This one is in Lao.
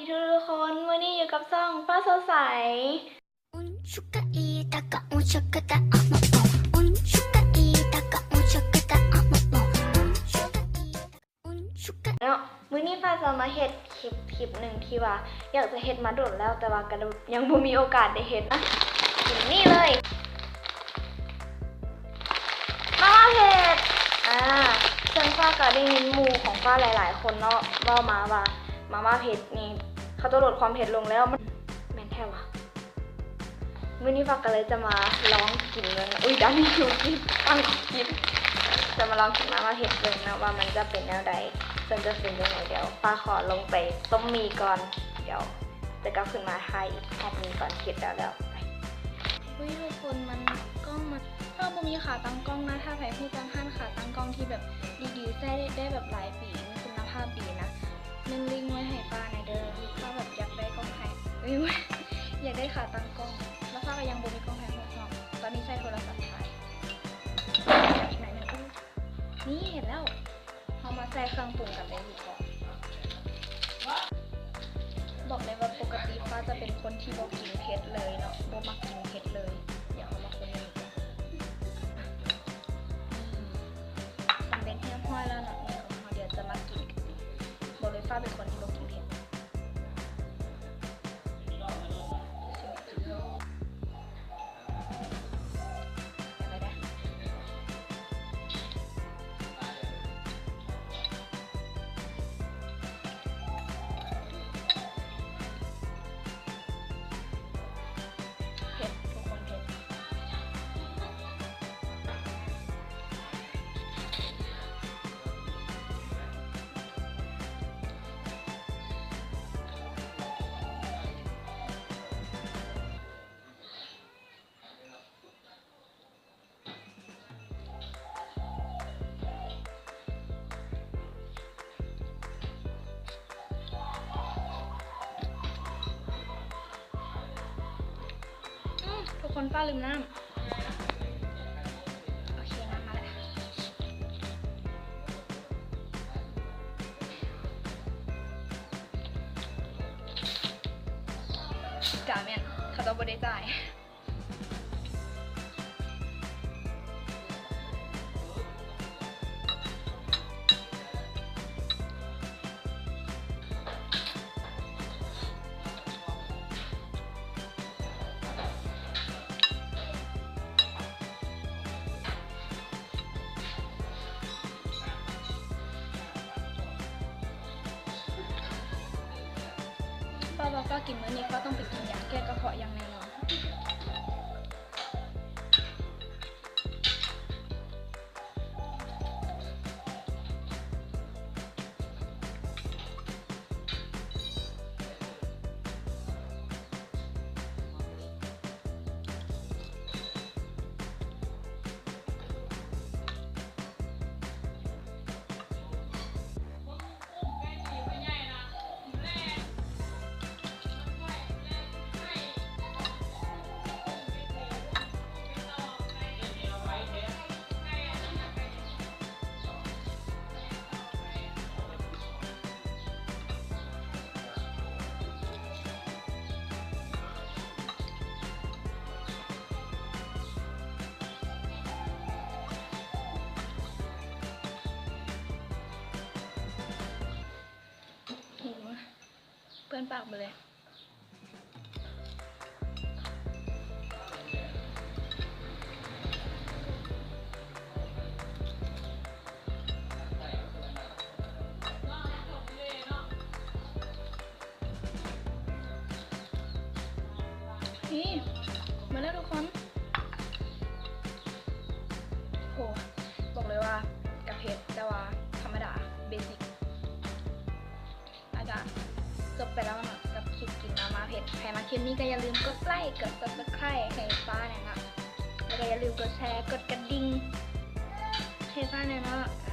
ທຸກໆຄົນ, ມື້ນີ້ຢູ່ກັບຊ່ອງຟ້າສົດໃສ. ເນາະ ມື້ນີ້ຟ້າຈະມາເຮັດຄລິບ ຄລິບໜຶ່ງທີ່ວ່າຢາກຈະເຮັດມາດົນແລ້ວ ແຕ່ວ່າກໍຍັງບໍ່ມີໂອກາດໄດ້ເຮັດນະ. ກິນນີ້ເລີຍ ມາມ່າເຜັດ. ອາ ເຊິ່ງຟ້າກໍໄດ້ຍິນໝູ່ຂອງຟ້າຫຼາຍໆຄົນເນາະ ເວົ້າມາວ່າມາມ່າເຜັດນີ້ ເຂົາເຈົ້າລົດຄວາມເຜັດລົງແລ້ວ. ມັນແມ່ນແທ້ຫວາ? ມື້ນີ້ຟ້າກໍເລີຍຈະມາລອງກິນເບິ່ງ. ອຸ້ຍ ດານນີ້ຄືກິນ ຕັ້ງກິນ ຈະມາລອງກິນມາມ່າເຜັດເບິ່ງເນາະ ວ່າມັນຈະເປັນແນວໃດ ເຊິ່ງຈະເປັນຈັ່ງໃດ. ດຽວຟ້າຂໍລົງໄປຕົ້ມໝີ່ກ່ອນ ດຽວຈະກັບຂຶ້ນມາຖ່າຍອີກຮອບໜຶ່ງຕອນເຮັດແລ້ວໆ. ໄປ. ອຸ້ຍ ທຸກຄົນ ມັນ ກ້ອງມັນ ເຮົາບໍ່ມີຂາຕັ້ງກ້ອງນະ. ຖ້າໃຜຮູ້ຈັກຮ້ານຂາຕັ້ງກ້ອງທີ່ແບບດີໆ ໃຊ້ໄດ້ແບບຫຼາຍປີ ມີຄຸນນະພາບດີນະ ໜຶ່ງລິ້ງໄວ້ໃຫ້ຟ້າແດ່ເດີ້. ຟ້າແບບຢາກໄດ້ກ້ອງຖ່າຍ ເອີຍ ຢາກໄດ້ຂາຕັ້ງກ້ອງ ແລ້ວຟ້າກໍຍັງບໍ່ມີກ້ອງຖ່າຍຮູບພ້ອມ. ຕອນນີ້ໃຊ້ໂທລະສັບຖ່າຍ. ອີກໜ້ອຍໜຶ່ງ ນີ້ເຫັນແລ້ວ. ເຮົາມາໃສ່ເຄື່ອງປຸງກັນໄດ້ດີກວ່າ. ບອກເລີຍວ່າປົກກະຕິຟ້າຈະເປັນຄົນທີ່ບໍ່ກິນເຜັດເລີຍເນາະ ບໍ່ມັກກິນເຜັດເລີຍ. ດຽວເຮົາມາຄົນເບິ່ງ. ອືມ ສຳເລັດຮຽບຮ້ອຍແລ້ວເນາະ ມື້ນີ້ຂອງເຮົາ. ດຽວຈະມາກິນກັນ. ບອກເລີຍ ຟ້າເປັນຄົນທີ່ບໍ່ກິນເຜັດ. ເຜັດ ທຸກຄົນ ເຜັດ. ອືມ ທຸກຄົນ ຟ້າລືມນ້ຳ. ໂອເຄ ນ້ຳມາແລ້ວ. ກະແມ່ນ ເຂົາເຈົ້າບໍ່ໄດ້ຈ່າຍ. ເພາະວ່າຟ້າກິນມື້ນີ້ ຟ້າຕ້ອງໄປກິນຢາແກ້ກະເພາະຢ່າງແນ່ນອນ. ໂອ້ ເປື້ອນປາກໝົດເລີຍ. ນີ້ ມາເດີ້ທຸກຄົນ. ໂຫ ບອກເລີຍວ່າກະເຜັດ ແຕ່ວ່າທຳມະດາ ເບສິກ. ອາ ກະຈົບໄປແລ້ວເນາະ ກັບຄລິບກິນມາມ່າເຜັດ. ໃຜມັກຄລິບນີ້ກໍຢ່າລືມກົດໄລ ກົດ Subscribe ໃຫ້ຟ້າແດ່ເນາະ ແລ້ວກໍຢ່າລືມກົດແຊ ກົດກະດິ່ງໃຫ້ຟ້າແດ່ເນາະ. ອ